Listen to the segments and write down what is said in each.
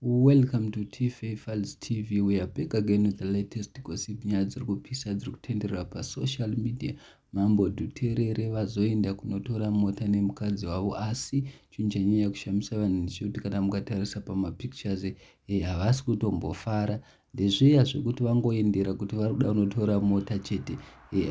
Welcome to TFA Files TV. We are back again with the latest gossip. Nyaya dziri kupisa dziri kutenderera pasocial media. Mambo Dhuterere vazoenda kunotora mota nemukadzi wavo, asi chinhu chanyanya kushamisa vanhu ndechekuti kana mukatarisa pamapictures, havasi kutombofara. Ndezviya zvekuti vangoendera kuti vari kuda kunotora mota chete,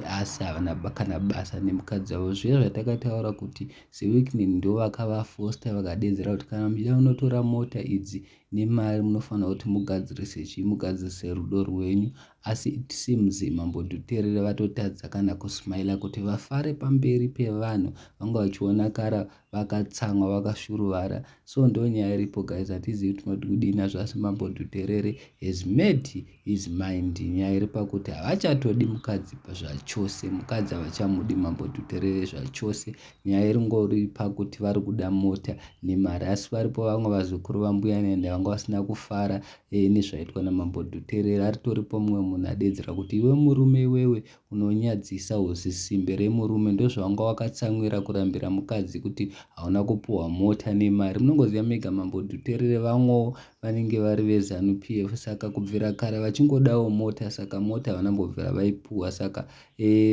asi havana kana basa nemukadzi wavo. Zviya zvatakataura kuti Sir Wicknell ndo vakavafosta, vakadedzera kuti kana muchida kunotora mota idzi nemari, munofanira kuti mugadzirise chii? Mugadzirise rudo rwenyu. Asi it seems Mambo Dhuterere vatotadza kana kusmaila kuti vafare pamberi pevanhu. Vanga vachiona kara vakatsamwa, vakashuruvara. So ndo nyaya iripo, guys. Hatizivi kuti tinoti kudini nazvo, asi Mambo Dhuterere has made his mind. Nyaya iri pakuti havachatodi mukadzi zvachose. Mukadzi havachamudi Mambo Dhuterere zvachose. Nyaya iri ngori pakuti vari kuda mota nemari. Asi varipo vamwe vazukuru vambuya Nehanda vanga vasina kufara nezvaitwa naMambo Dhuterere. Aritoripo mumwe munhu adedzera kuti, "Iwe murume iwewe, unonyadzisa, uzisimbe remurume. Ndozvawanga wakatsamwira kurambira mukadzi kuti hauna kupuhwa mota nemari." Munongoziva mega, Mambo Dhuterere vamwewo vanenge vari veZANU PF, saka kubvira kare vachingodawo mota. Saka mota havanambobvira vaipuhwa. Saka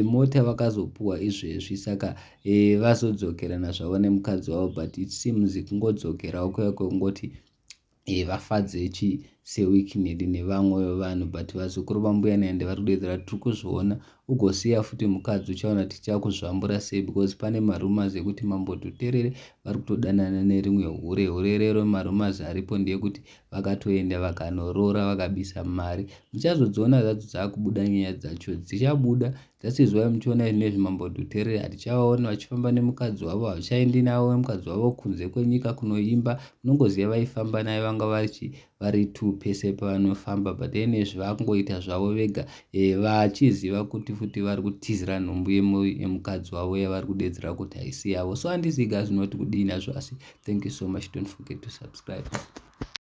mota vakazopuhwa izvezvi. Saka vazodzokerana zvavo nemukadzi wavo, but it seems kungodzokerawo kuya kwekungoti vafadze chi Sir Wicknell nevamwe vevanhu. But vazukuru vambuya Nehanda vari kudedzera, "Tiri kuzviona. Ugosiya futi mukadzi, uchaona tichakuzvambura sei," because pane marumours ekuti Mambo Dhuterere vari kutodanana nerimwe hure. Hure rero, marumours aripo ndeyekuti vakatoenda vakanorora, vakabisa mari. Muchazodziona zvadzo dzaakubuda, nyaya dzacho dzichabuda. Dzasizwai muchiona zvinezvi, Mambo Dhuterere hatichavaoni vachifamba nemukadzi wavo. Havachaendi navo nemukadzi wavo kunze kwenyika kunoimba. Munongoziva vaifamba naye, vanga vari two pese pavanofamba, but enezvi vakungoita zvavo vega, vachiziva kuti futi vari kutizira nhumbu yemukadzi wavo yavari kudedzera kuti haisi yavo. So handizivi zvinoti kudii nazvo, asi thank you so much. Don't forget to subscribe.